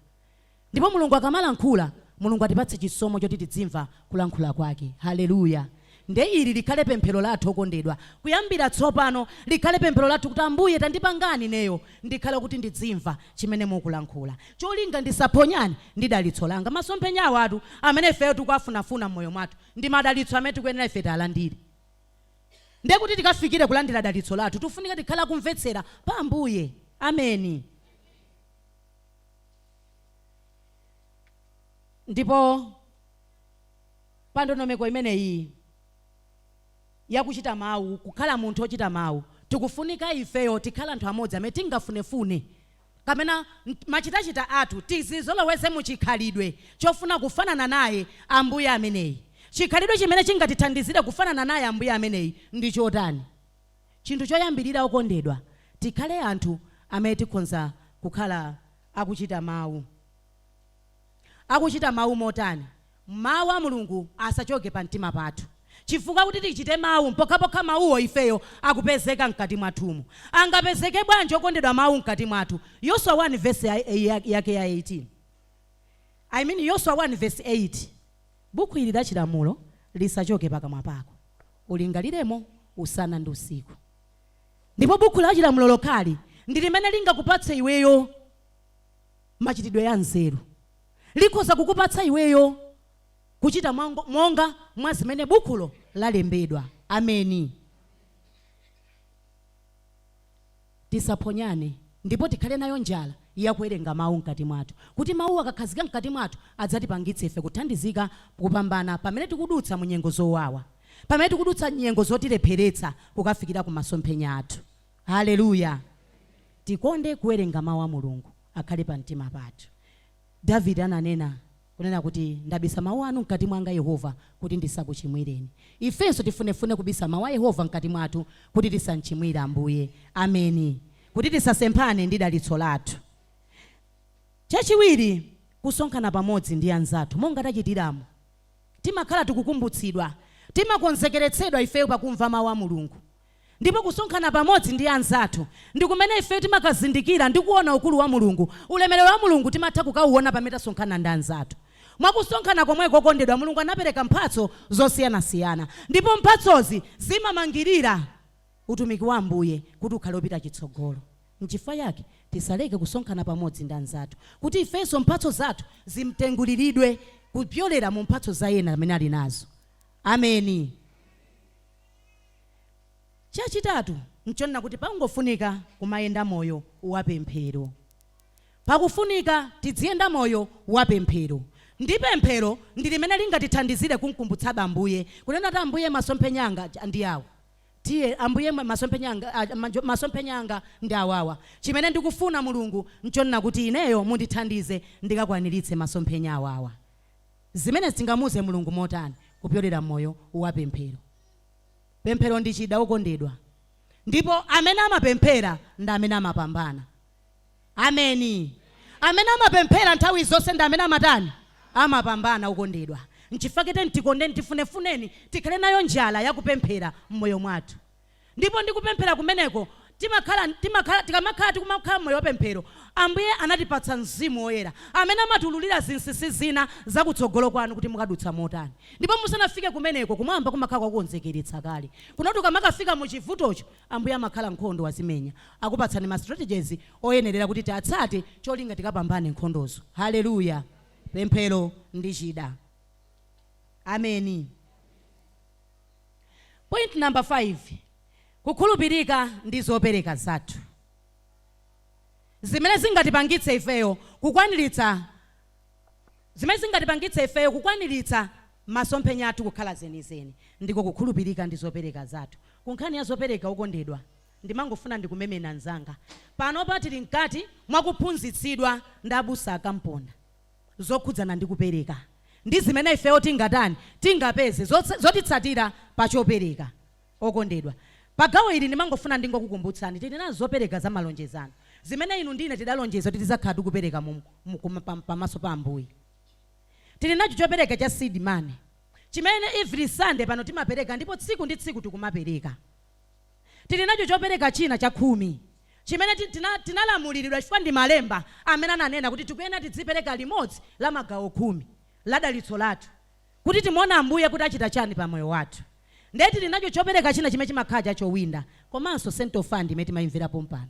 Ndipo Mulungu akamalankhula, Mulungu atipatse chisomo choti tidzimva kulankhula kwake. Haleluya! Nde ili likhale pemphero lathu, okondedwa, kuyambira tsopano likhale pemphero lathu kuti, "Ambuye, tandipangani ineyo ndikhale kuti ndidzimva chimene mukulankhula, cholinga ndisaphonyane ndi dalitso langa." Masomphenya awatu amene ifeyo tikuwafunafuna m'moyo mwathu ndi madalitso amene tikuyenera ife tialandire. Ndiye kuti tikafikire kulandira dalitso lathu, tifunika tikhala kumvetsera pa Ambuye. Ameni. Ndipo pa ndondomeko imeneyi yakuchita mawu, kukhala munthu ochita mawu, tikufunika ifeyo tikhala anthu amodzi amene tingafunefune kapena machitachita athu tizizoloweze muchikhalidwe chofuna kufanana naye Ambuye ameneyi. Chikhalidwe chimene chingatithandizire kufanana naye Ambuye ameneyi ndi chotani? Chinthu choyambirira, okondedwa, tikhale anthu amene tikhonza kukhala akuchita mawu. Akuchita mawu motani? Mawu a Mulungu asachoke pa mtima pathu, chifukwa kuti tichite mawu, pokhapokha mawuwo ifeyo akupezeka mkati mwathumu. Angapezeke bwanji, okondedwa, mawu mkati mwathu? Yoswa 1 verse yake ya 18, I mean Yoswa 1 verse 8: "Buku ili la chilamulo lisachoke pakamwa pako, ulingaliremo usana ndi usiku." Ndipo buku la chilamulo lokhali ndi limene lingakupatse iweyo machitidwe ya nzeru, likhoza kukupatsa iweyo kuchita monga mwa zimene bukulo lalembedwa. Ameni. Tisaphonyane, ndipo tikhale nayo njala yakuwerenga mawu mkati mwathu, kuti mawu akakhazika mkati mwathu adzatipangitse ife kuthandizika kupambana pamene tikudutsa mu nyengo zowawa, pamene tikudutsa nyengo zotilepheretsa kukafikira ku masomphenya athu. Haleluya! Tikonde kuwerenga mawu a Mulungu, akhale pa mtima pathu. Davide ananena kunena kuti, "Ndabisa mawu anu mkati mwanga, Yehova, kuti ndisakuchimwireni." Ifenso tifunefune kubisa mawu a Yehova mkati mwathu kuti tisamchimwire Ambuye. Ameni. Kuti tisasemphane ndi dalitso lathu. Chachiwiri, kusonkhana pamodzi ndi anzathu monga tachitiramo, timakhala tikukumbutsidwa. Timakonzekeretsedwa ifeyo pakumva mawu a Mulungu. Ndipo kusonkhana pamodzi ndi anzathu ndi kumene ifeyo timakazindikira ndi kuona ukulu wa Mulungu. Ulemerero wa Mulungu timatha kukauona pamene tasonkhana ndi anzathu. Mwakusonkhana komweko, okondedwa, Mulungu anapereka mphatso zosiyanasiyana, ndipo mphatsozi zimamangirira utumiki wa Ambuye kuti ukhale upita chitsogolo. Nchifukwa yake tisaleke kusonkhana pamodzi ndi anzathu, kuti ifenso mphatso zathu zimtenguliridwe kupyolera mu mphatso za ena amene ali nazo. Ameni. Chachitatu nchonena kuti pangofunika kumayenda moyo wapemphero. Pakufunika tidziyenda moyo wapemphero, ndi pemphero ndi limene lingatithandizire kumkumbutsa Ambuye, kunena kuti, "Ambuye, masomphenya anga ndi awa. Tiye Ambuye, masomphenya anga ndi awawa. Chimene ndikufuna, Mulungu, nchonena kuti ineyo mundithandize ndikakwaniritse masomphenya awawa." Zimene tingamuze Mulungu motani? Kupyolera moyo wapemphero. Pemphero ndi chida, okondedwa, ndipo amene amapemphera ndi amene amapambana. Ameni. Amene amapemphera nthawi zonse ndi amene amatani? Amapambana, okondedwa. Nchifukwa chake tikondeni, tifunefuneni, tikhale nayo njala yakupemphera m'moyo mwathu. Ndipo ndikupemphera kumeneko timakhala tikamakhala tikumakhala moyo wapemphero, Ambuye anatipatsa Mzimu Woyera amene amatululira zinsinsi zina zakutsogolo kwanu kuti mukadutsa motani. Ndipo musanafike kumeneko, kumwamba kumakhala kwakukonzekeretsa kale kunoti ukamakafika mu chivutocho, Ambuye amakhala nkhondo wazimenya, akupatsani ma strategies oyenerera kuti tiatsate cholinga tikapambane nkhondozo. Haleluya! Pemphero ndi chida. Ameni. Point number 5, kukhulupirika ndi zopereka zathu, zimene zingatipangitse ifeyo kukwaniritsa masomphenya athu kukhala zenizeni, ndiko kukhulupirika ndi zopereka zathu. Ku nkhani ya zopereka, okondedwa, ndimangofuna ndikumemena mnzanga. Panopa tili mkati mwakuphunzitsidwa ndi abusa akamponda zokhudzana ndi kupereka ndi zimene ifeyo tingatani, tingapeze zotitsatira pa chopereka. Okondedwa, pa gawo ili ndimangofuna ndingokukumbutsani, tili nazo zopereka za malonjezano zimene inu ndine tidalonjeza kuti tidzakhala tikupereka pamaso pa Ambuye. Tili nacho chopereka cha seed money chimene every Sunday pano timapereka, ndipo tsiku ndi tsiku tikumapereka. Tili nacho chopereka china cha khumi chimene tinalamuliridwa, chifukwa ndi malemba amene ananena kuti tikuyenera tidzipereka limodzi la magawo 10 la dalitso lathu, kuti timuone Ambuye kuti achita chani pa moyo wathu. Ndiye tili nacho chopereka china chimene chimakhala chachowinda, komanso central fund imene timayimverapo mpano.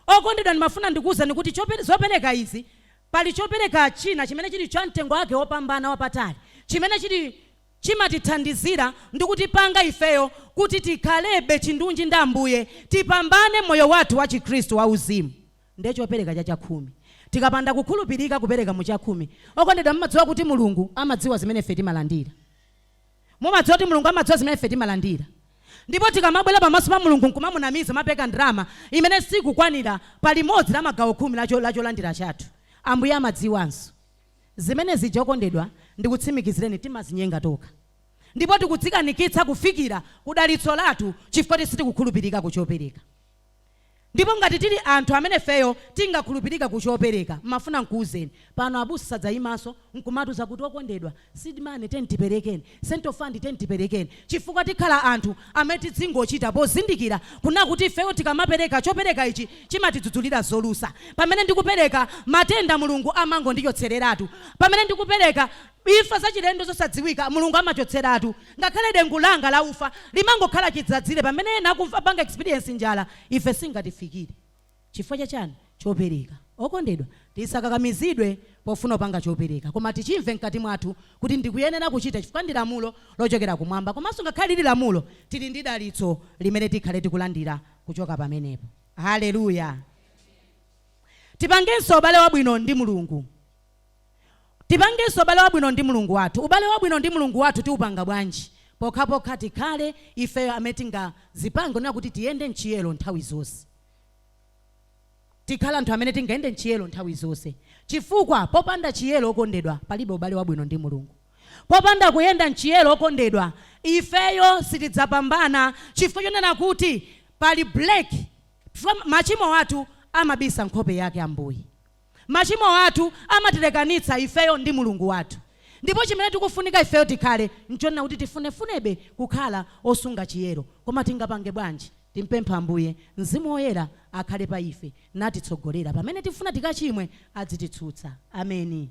Okondedwa, ndimafuna ndikuwuzani kuti zopereka izi, pali chopereka china chimene chili cha mtengo wake wopambana wapatali, chimene chili chimatithandizira ndi kutipanga ifeyo kuti tikhalebe chindunji ndi Ambuye, tipambane moyo wathu wa Chikhristu wa uzimu, ndiye chopereka cha chakhumi. Tikapanda kukhulupirika kupereka mu chakhumi, okondedwa, mumadziwa kuti Mulungu amadziwa zimene ife timalandira? Mumadziwa kuti Mulungu amadziwa zimene ife timalandira? Ndipo tikamabwera pamaso pa Mulungu nkumamunamiza, mapeka ndalama imene sikukwanira pa limodzi la magawo 10 la cholandira chathu, Ambuye amadziwanso zimene zija. Okondedwa, ndikutsimikizireni, timazinyenga tokha ndipo tikudzikanikitsa kufikira kudalitso lathu chifukwa sitikukhulupirika kuchopereka. Ndipo ngati tili anthu amene feyo tingakhulupirika kuchopereka, mafuna nkuuzeni pano, abusa sadzayimanso nkumatuza kuti, "Okondedwa, seed money teni tiperekeni, central fund teni tiperekeni," chifukwa tikhala anthu amene tidzingochita pozindikira kuna kuti ifeyo tikamapereka chopereka ichi chimatidzudzulira zolusa. Pamene ndikupereka, matenda Mulungu amangondichotsereratu. Pamene ndikupereka, imfa zachilendo zosadziwika Mulungu amachotseratu. Ngakhale dengu langa la ufa limangokhala chidzadzire pamene ena akumva panga experience njala, ife singatifikire. Chifukwa chachani? Chopereka. Okondedwa, tisakakamizidwe pofuna kupanga chopereka, koma tichimve mkati mwathu kuti ndikuyenera kuchita chifukwa ndi lamulo lochokera kumwamba. Komanso ngakhale lili lamulo, tili ndi dalitso limene tikhale tikulandira kuchoka pamenepo. Haleluya! Tipangenso ubale wabwino ndi Mulungu. Tipangenso ubale wabwino ndi Mulungu wathu. Ubale wabwino ndi Mulungu wathu tiupanga bwanji? Pokhapokha tikhale ifeyo amene tingazipange onena kuti tiyende mchiyero nthawi zonse. Tikhala anthu amene tingayende mchiyero nthawi zonse, chifukwa popanda chiyero, okondedwa, palibe ubale wabwino ndi Mulungu. Popanda kuyenda mchiyero, okondedwa, ifeyo sitidzapambana, chifukwa chonena kuti pali break. Machimo athu amabisa nkhope yake Ambuye. Machimo athu amatilekanitsa ifeyo ndi Mulungu wathu. Ndipo chimene tikufunika ifeyo tikhale nchonena kuti tifunefunebe kukhala osunga chiyero. Koma tingapange bwanji? Timpempha Ambuye Mzimu Woyera akhale pa ife natitsogolera pamene tifuna tikachimwe, adzititsutsa. Ameni.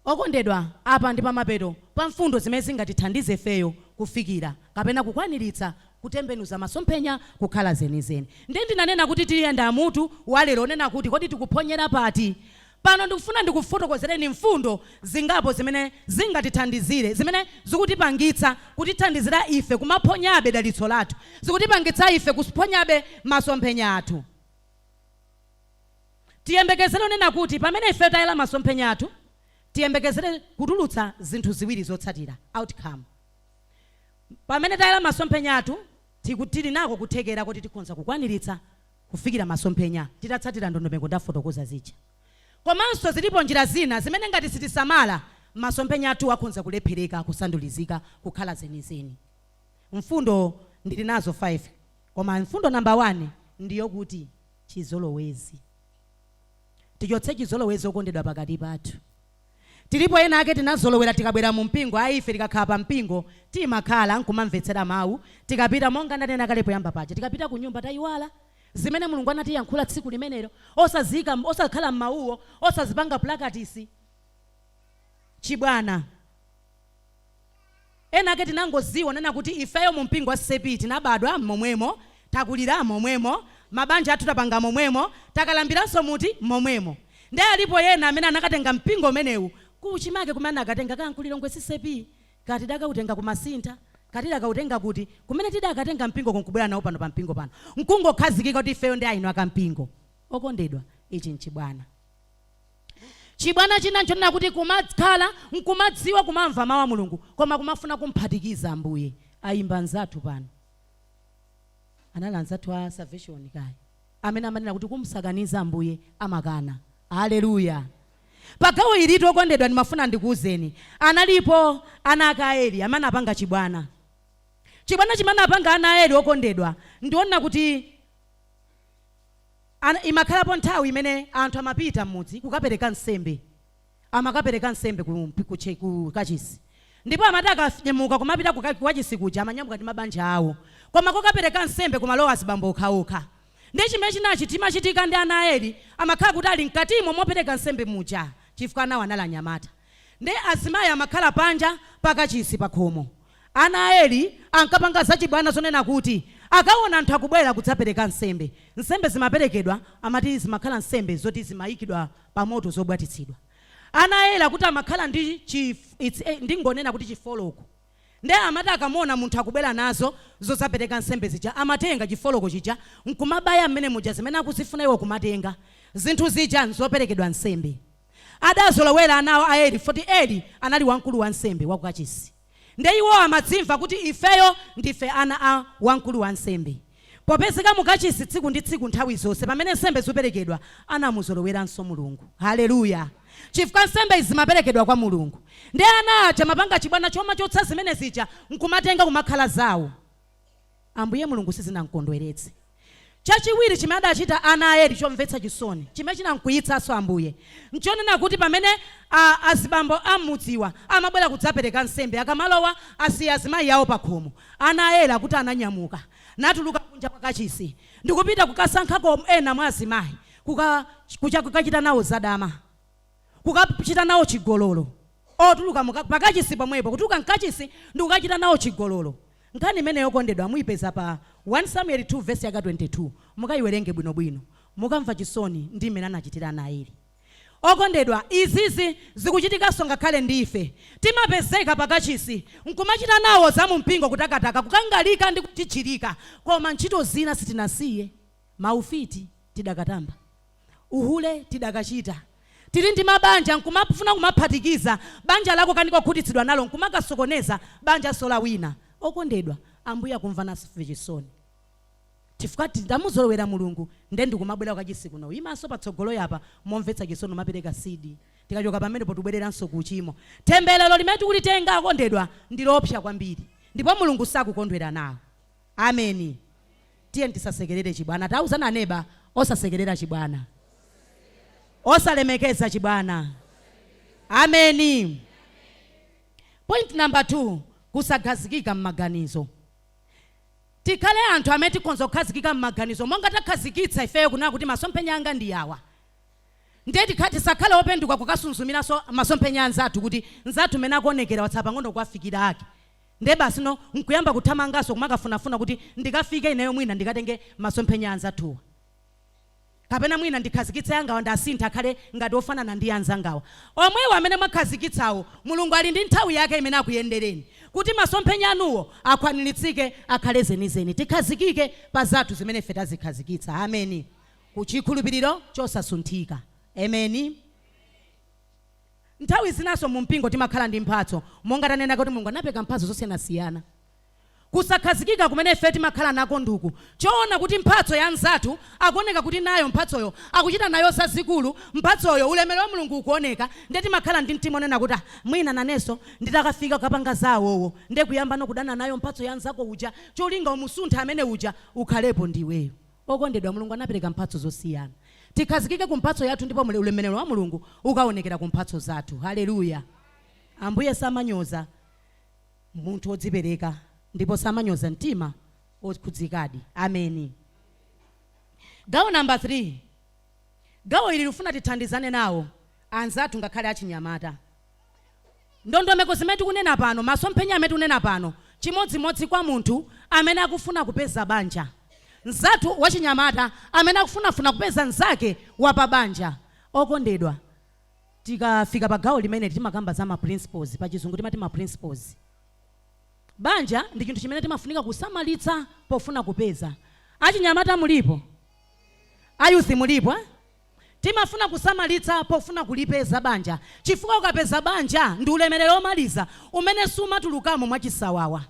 Okondedwa, apa ndi pamapeto pa mfundo zimene zingatithandize ifeyo kufikira kapena kukwaniritsa kutembenuza masomphenya kukhala zenizeni. Ndiye ndinanena kuti tiyenda mutu walero onena kuti kodi tikuphonyera pati. Pano ndikufuna ndikufotokozereni mfundo zingapo zimene zingatithandizire, zimene zikutipangitsa kutithandizira ife kumaphonyabe dalitso lathu, zikutipangitsa ife kuphonyabe masomphenya athu. Tiyembekezere onena kuti pamene ife tayala masomphenya athu, tiyembekezere kutulutsa zinthu ziwiri zotsatira, outcome. Pamene tayala masomphenya athu, tili nako kuthekera kuti tikhonza kukwaniritsa kufikira masomphenya titatsatira ndondomeko ndafotokoza zija. Komanso zilipo njira zina zimene ngati sitisamala, masomphenya athu akhonza kulephereka kusandulizika kukhala zenizeni. Mfundo ndili nazo 5, koma mfundo namba 1 ndiyokuti chizolowezi. Tichotse chizolowezi, okondedwa, pakati pathu. Tilipo ena ake tinazolowera tikabwera mu mpingo, ayi, ife tikakhala pa mpingo timakhala nkumamvetsera mawu. Tikapita, monga ndanena kale poyamba paja, tikapita ku nyumba tayiwala zimene Mulungu anatiyankhula tsiku limenelo, osaziyika, osakhala m'mawuwo, osazipanga practice. Chibwana. Ena ake tinangoziwa nena kuti ifeyo mu mpingo wa CCAP tinabadwa momwemo, takulira momwemo, mabanja athu tapanga momwemo, takalambiranso muti momwemo. Ndiye alipo yena amene anakatenga mpingo umenewu kuchimake kumene anakatenga ku Lilongwe CCAP, kati dakautenga kumasintha, kati dakautenga kuti kumene tidakatenga mpingo, kunkubwera nawo pano pa mpingo pano nkungokhazikika kuti ifeyo ndi aino akampingo. Okondedwa, ichi nchibwana. Chibwana china nchonena kuti kumakhala nkumadziwa kumamva mawu a Mulungu, koma kumafuna kumphatikiza Ambuye. Ayimba anzathu pano, anali anzathu a Salvation kaya, amene amanena kuti kumsakaniza Ambuye amakana. Haleluya! Pagawo ilitu, okondedwa, ndimafuna ndikuwuzeni, analipo ana ake a Eli amene apanga chibwana. Chibwana chimene apanga ana a Eli, okondedwa, ndiona kuti imakhalapo nthawi imene anthu amapita m'mudzi kukapereka nsembe. Amakapereka nsembe ku kachisi, ndipo amati akanyamuka kumapita ku kachisi kuja, amanyamuka ndi mabanja awo, koma kokapereka nsembe kumalowa azibambo okhaokha. Ndi chimene chinachi chimachitika ndi ana a Eli, amakhala kuti ali mkatimo mopereka nsembe muja, chifukwa anawo anali anyamata, ndi azimayi amakhala panja pakachisi pakhomo. Ana a Eli ankapanga zachibwana zonena kuti akaona anthu akubwera kudzapereka nsembe, nsembe zimaperekedwa, amati zimakhala nsembe zoti zimayikidwa pa moto, zobwatitsidwa. Ana a Eli akuti amakhala ndi ndingonena kuti chifoloko. Nde amati akamuona munthu akubwera nazo zozapereka nsembe zija, amatenga chifoloko chija nkumabaya mmene muja zimene akuzifuna iwo, kumatenga zinthu zija nzoperekedwa nsembe. Adazolowera ana a Eli, foti Eli anali wamkulu wa nsembe wakukachisi. Nde iwo amadzimva kuti ifeyo ndife ana a wamkulu wa nsembe, popezeka mukachisi tsiku ndi tsiku, nthawi zonse pamene nsembe zikuperekedwa. Anamuzoloweranso Mulungu. Haleluya! Chifukwa nsembe izi zimaperekedwa kwa Mulungu. Ndi ana aja mapanga chibwana chomachotsa zimene zija nkumatenga kumakhala zawo. Ambuye Mulungu sizinamkondweretse. Chachiwiri chimene adachita ana a Eli chomvetsa chisoni, chimene chinamkwiyitsanso Ambuye, nchonena kuti pamene azibambo amudziwa amabwera kudzapereka nsembe, akamalowa asiya azimayi awo pakhomo. Ana a Eli akuti ananyamuka natuluka kunja kwa kachisi ndikupita kukasankhako ena mwa azimayi kukachita nawo zadama, kukachita nawo chigololo. Otuluka pakachisi pomwepo, kutuluka mkachisi ndi kukachita nawo chigololo. Nkhani imene, yokondedwa, muyipeza pa 1 Samuel 2 verse yaka 22. Mukayiwerenge bwinobwino, mukamva chisoni ndi mmene anachitira ana a Eli. Okondedwa, izizi zikuchitikanso ngakhale ndi ife. Timapezeka pakachisi nkumachita nawo za mumpingo, kutakataka, kukangalika ndi kutichirika, koma ntchito zina sitinasiye. Maufiti tidakatamba, uhule tidakachita, tili ndi mabanja nkumafuna kumaphatikiza banja lako kanikokhutitsidwa nalo nkumakasokoneza banja sola wina. Okondedwa, Ambuye akumva nafe chisoni chifukwa tidamuzolowera Mulungu. Nde ndikumabwera kukachisi kuno, imanso patsogolo yapa, momvetsa chisoni umapereka seed. Tikachoka pamenepo tibwereranso ku uchimo. Temberero limene tikulitenga, akondedwa, ndi loopsa kwambiri, ndipo Mulungu sakukondwera nawo. Ameni. Tiye tisasekerere chibwana. Tauzana aneba, osasekerera chibwana, osalemekeza chibwana. Ameni. Point number 2, kusakhazikika m'maganizo. Tikhale anthu amene tikhonza kukhazikika m'maganizo monga takhazikitsa ifeyo kunena kuti masomphenya anga ndi awa. Ndiye tisakhale openduka kukasunzumiranso masomphenya anzathu kuti nzathu mmene akuonekera watsala pang'ono kuwafikira ake. Ndiye basi no nkuyamba kuthamanganso kumakafunafuna kuti ndikafike ineyo mwina ndikatenge masomphenya anzathuwa. Kapena mwina ndikhazikitse angawa ndiasinthe akhale ngati ofanana ndi anzangawa. Omwewo amene mwakhazikitsawo, Mulungu ali ndi nthawi yake imene akuyendereni kuti masomphenya anuwo akhwaniritsike akhale zenizeni. Tikhazikike pa zathu zimene ife tazikhazikitsa. Ameni. Ku chikhulupiriro chosasunthika. Ameni. Nthawi zinanso mu mpingo timakhala ndi mphatso, monga tanena kuti Mulungu anapereka mphatso zosiyanasiyana. Kusakhazikika kumene ife timakhala nako nduku choona kuti mphatso ya nzathu akuoneka kuti nayo mphatsoyo akuchita nayo zazikulu, mphatsoyo ulemerero wa Mulungu ukuoneka, ndiye timakhala ndi mtima onena kuti ah, mwina nanenso nditakafika kukapanga za awowo, ndiye kuyambano kudana nayo mphatso ya nzako uja, cholinga umusunthe amene uja ukhalepo ndiweyo. Okondedwa, Mulungu anapereka mphatso zosiyana. Tikhazikike ku mphatso yathu ndipo ulemerero wa Mulungu ukaonekera ku mphatso zathu. Haleluya! Ambuye samanyoza munthu wodzipereka ndipo samanyoza mtima wokhudzikadi. Ameni. Gawo namba 3. Gawo ili lifuna tithandizane nawo anzathu ngakhale achinyamata. Ndondomeko zimene tikunena pano, masomphenya amene tikunena pano, chimodzimodzi kwa munthu amene akufuna kupeza banja. Mzathu wachinyamata amene akufunafuna kupeza mzake wa pa banja. Okondedwa, tikafika pa gawo limeneli timakamba za ma principles, pa chizungu timati ma principles. Banja ndi chinthu chimene timafunika kusamalitsa pofuna kupeza. Achinyamata mulipo? A youth mulipo? Eh? Timafuna kusamalitsa pofuna kulipeza banja chifukwa ukapeza banja ndi ulemerero womaliza umene sumatulukamo mwachisawawa.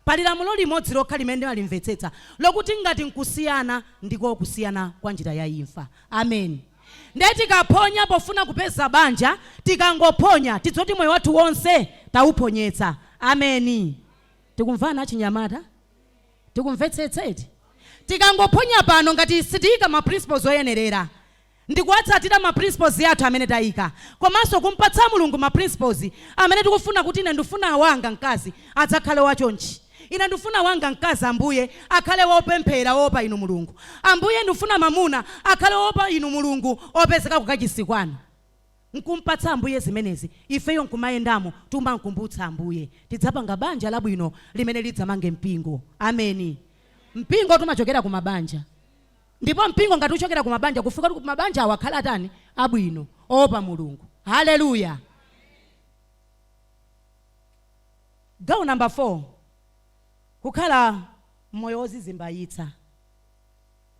Pali lamulo limodzi lokha limene ndimalimvetsetsa lokuti ngati nkusiyana ndiko kusiyana kwa njira ya imfa. Ameni. Ndiye tikaphonya pofuna kupeza banja, tikangophonya tidziwe kuti moyo wathu wonse tauphonyetsa. Ameni. Tikumvana achinyamata? Tikumvetsetsa eti? Tikangophonya pano ngati sitiyika ma principles oyenerera ndikuwatsatira ma principles athu amene tayika komanso kumpatsa Mulungu ma principles amene tikufuna kuti ine ndifuna wanga mkazi adzakhale wachonchi, ine ndifuna wanga mkazi Ambuye akhale wopemphera woopa inu Mulungu, Ambuye ndifuna mamuna akhale woopa inu Mulungu opezeka kukachisi kwanu. Nkumpatsa Ambuye zimenezi, ifeyo nkumayendamo tumamkumbutsa Ambuye, tidzapanga banja labwino limene lidzamange mpingo. Ameni. Mpingo tumachokera ku mabanja. Ndipo mpingo ngati uchokera ku mabanja, kufika kuti mabanja awo akhale atani? Abwino, oopa Mulungu. Haleluya! Gawo namba 4, kukhala moyo wozizimbayitsa.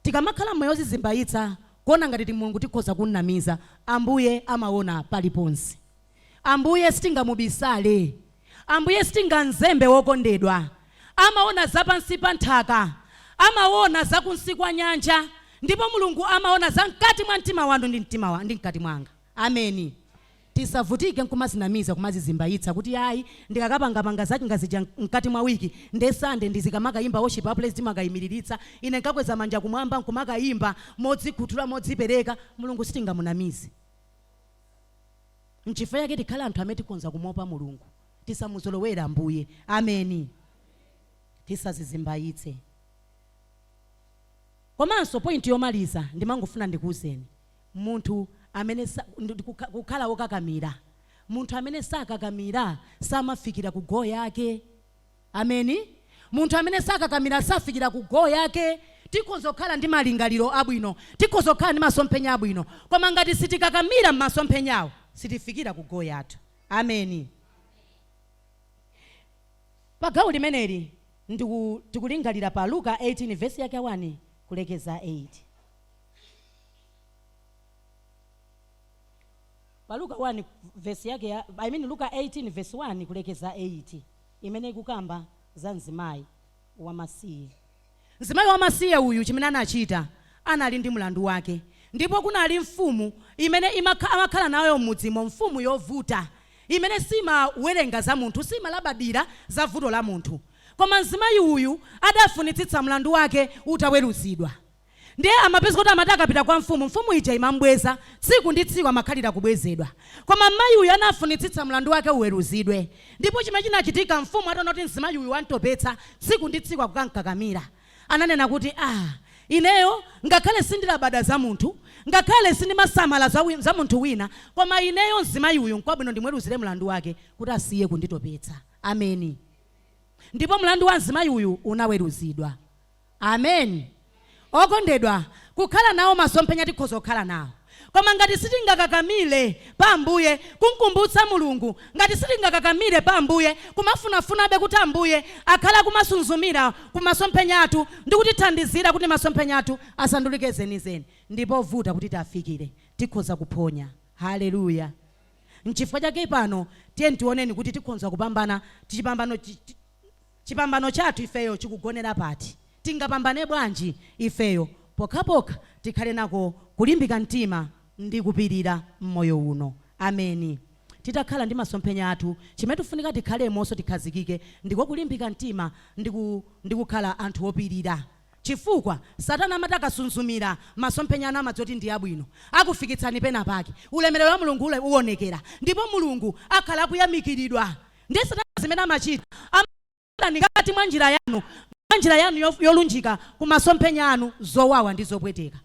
Tikamakhala moyo wozizimbayitsa, kuona ngati ti Mulungu tikhoza kumnamiza, Ambuye amaona paliponse. Ambuye sitingamubisale. Ambuye sitingamzembe wokondedwa. Amaona za pansi pa nthaka. Amaona za kunsi kwa nyanja. Ndipo Mulungu amaona za mkati mwa mtima wanu ndi mtima wa, ndi mkati mwanga. Ameni. Tisavutike nkumazinamiza kumazizimbayitsa kuti ayi ndikakapangapanga zanga zija mkati mwa week nde Sunday ndizikamakayimba worship a praise timakayimiriritsa ine nkakweza manja kumwamba nkumakayimba modzikhuthula modzipereka. Mulungu sitingamunamize. Nchifukwa chake tikhale anthu amene tikhonza kumuopa Mulungu. Tisamuzolowere Ambuye. Ameni. Tisazizimbayitse. Komanso point yomaliza ndimangofuna ndikuuzeni munthu amene sa, kukhala wokakamira. Munthu amene sakakamira samafikira ku goal yake. Ameni. Munthu amene sakakamira safikira ku goal yake. Tikhoza kukhala ndi malingaliro abwino, tikhoza kukhala ndi masomphenya abwino, koma ngati sitikakamira m'masomphenyawo, sitifikira ku goal yathu. Ameni. Pa gawo limeneli ndiku, tikulingalira pa Luka 18 vesi yake 1 kulekeza 8. Pa Luka 1 vesi yake ya, I mean Luka 18 vesi 1 kulekeza 8 imene ikukamba za mzimayi wamasiye. Mzimayi wamasiye uyu chimene anachita, anali ndi mlandu wake. Ndipo kunali mfumu imene imakha, amakhala nayo m'mudzimo, mfumu yovuta imene simawerenga za munthu, simalabadira za vuto la munthu. Koma mzimayi uyu adafunitsitsa mlandu wake utaweruzidwa. Ndiye amapeza kuti amati akapita kwa mfumu, mfumu ija imambweza tsiku ndi tsiku, amakhalira kubwezedwa. Koma mayi uyu anafunitsitsa mlandu wake uweruzidwe. Ndipo chimene chinachitika, mfumu ataona kuti mzimayi uyu wantopetsa, tsiku ndi tsiku akukankakamira, ananena kuti, "Ah, ineyo ngakhale sindilabada za munthu, ngakhale sindimasamala za munthu wina, koma ineyo mzimayi uyu nkwabwino ndimweruzire mlandu wake kuti asiye kunditopetsa." Ameni. Ndipo mlandu wa mzimayi uyu unaweruzidwa. Amen. Okondedwa, kukhala nawo masomphenya tikhoza kukhala nawo, koma ngati sitingakakamire pa Ambuye kumkumbutsa Mulungu, ngati sitingakakamire pa Ambuye kumafunafunabe kuti Ambuye akhala kumasunzumira ku masomphenya athu ndi kutithandizira kuti masomphenya athu asandulike zenizeni, ndipo vuta kuti tiafikire, tikhoza kuphonya. Haleluya. Nchifukwa chake pano tiye tioneni kuti tikhoza kupambana. Chipambano chathu ifeyo chikugonera pati? Tingapambane bwanji ifeyo? Pokhapokha tikhale nako kulimbika mtima ndi kupirira mmoyo uno. Ameni. Titakhala ndi masomphenya athu, chimene tifunika tikhalemonso, tikhazikike, ndiko kulimbika mtima ndi kukhala anthu opirira, chifukwa Satana amati akasunzumira masomphenya anu, amadziwa kuti ndi abwino, akufikitsani pena pake, ulemerero wa Mulungu uwonekera ndipo Mulungu akhala akuyamikiridwa. Ndiye Satana zimene amachita, ngati mwa njira yanu yolunjika ku masomphenya anu, zowawa ndi zopweteka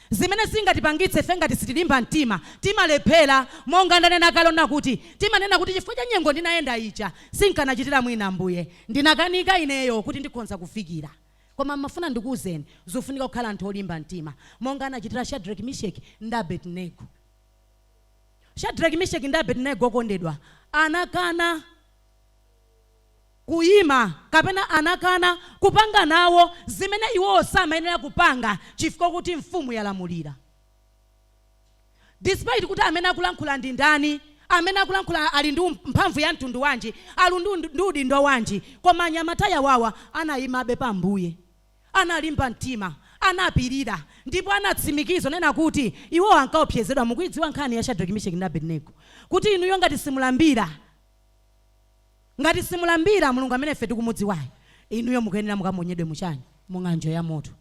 zimene zingatipangitse ife ngati sitilimba mtima timalephera. Monga ndanena kale kuti timanena kuti chifukwa cha nyengo ndinayenda ija, sinkanachitira mwina Ambuye, ndinakanika ineyo kuti ndikhonza kufikira. Koma mafuna ndikuwuzeni, zofunika kukhala anthu olimba mtima monga anachitira Shadrach, Meshach ndi Abednego. Shadrach, Meshach ndi Abednego, okondedwa, anakana kuyima kapena anakana kupanga nawo zimene iwowo samayenera kupanga chifukwa kuti mfumu yalamulira, despite kuti amene akulankhula ndi ndani, amene akulankhula ali ndi mphamvu ya mtundu wanji, ali ndi udindo wanji, koma anyamata yawawa anayimabe pa Ambuye, analimba mtima, anapirira ndipo anatsimikiza nena kuti iwo ankaopsezedwa. Mukuidziwa nkhani ya Shadrach, Meshach ndi Abednego, kuti inuyo ngati simulambira Mulungu amene ife tikumudziwayo, inuyo mukuyenera mukamonyedwe muchani? Mung'anjo ya moto.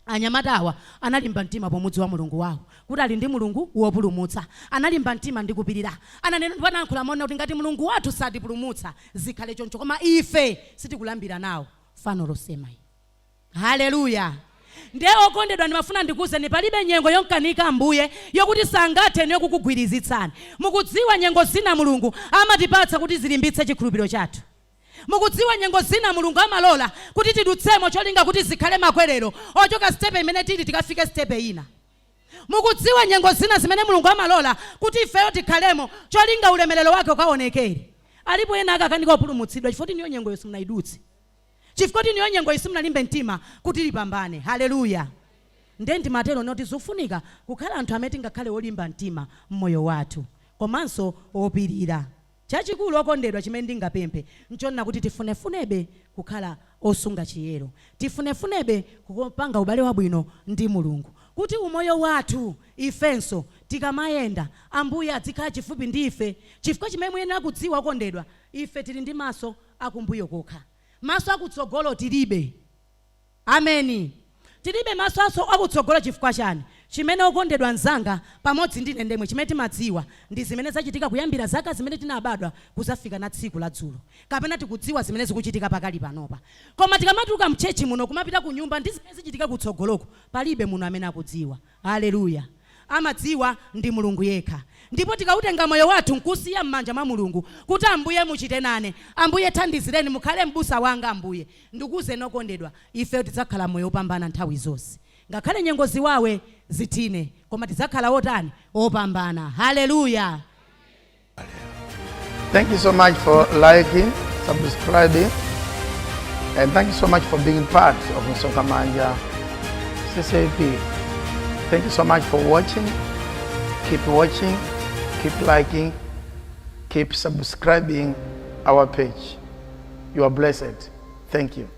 Anyamata awa analimba mtima pomudziwa Mulungu wawo, kuti ali ndi Mulungu wopulumutsa. Analimba mtima ndi kupirira. Ananena ndipo anayankhula maona kuti ngati Mulungu wathu satipulumutsa, zikhale choncho, koma ife sitikulambira nawo fano losema iyi. Haleluya. Ndiye okondedwa, ndimafuna ndikuwuzeni, palibe nyengo yonkanika Ambuye yokuti sangathe niyo kukugwirizitsani. Mukudziwa, nyengo zina Mulungu amatipatsa kuti zilimbitse chikhulupiriro chathu. Mukudziwa, nyengo zina Mulungu amalola kuti tidutsemo cholinga kuti zikhale makwerero ochoka step imene tili tikafike step ina. Mukudziwa, nyengo zina zimene Mulungu amalola kuti ifeyo tikhalemo cholinga ulemerero wake ukaonekere. Alipo ena akakanika kupulumutsidwa chifukwa niyo nyengoyo simunayidutse, chifukwa niyo nyengo simunalimbe mtima kuti lipambane. Haleluya. Ndiye ndimatero noti zofunika kukhala anthu amene tingakhale olimba mtima mmoyo wathu komanso opirira. Chachikulu, okondedwa, chimene ndingapemphe nchonena kuti tifunefunebe kukhala osunga chiyero, tifunefunebe kupanga ubale wabwino ndi Mulungu, kuti umoyo wathu ifenso tikamayenda Ambuye adzikhala chifupi ndi ife. Chifukwa chimene muyenera kudziwa, okondedwa, ife tili ndi maso akumbuyo kokha, maso akutsogolo tilibe. Ameni. Tilibe maso aso akutsogolo. Chifukwa chani? Chimene, okondedwa mzanga pamodzi ndi ine ndemwe, chimene timadziwa ndi zimene zachitika kuyambira zaka zimene tinabadwa kuzafika na tsiku la dzulo, kapena tikudziwa zimene zikuchitika pakali panopa. Koma tikamatuluka mchurch muno kumapita ku nyumba ndi zimene zichitika kutsogoloko, palibe muno amene akudziwa. Haleluya. Amadziwa ndi Mulungu yekha. Ndipo tikautenga moyo wathu nkusiya m'manja mwa Mulungu kuti, "Ambuye, muchite nane. Ambuye, thandizireni, mukhale m'busa wanga, Ambuye," ndikuwuzeni okondedwa, ife tidzakhala moyo wopambana nthawi zonse. Ngakhale nyengo ziwawe zithine, koma tidzakhala otani? Opambana. Haleluya. Thank you so much for liking, subscribing, and thank you so much for being part of Msonkhamanja CCAP. Thank you so much for watching. Keep watching, keep liking, keep subscribing our page. You are blessed. Thank you.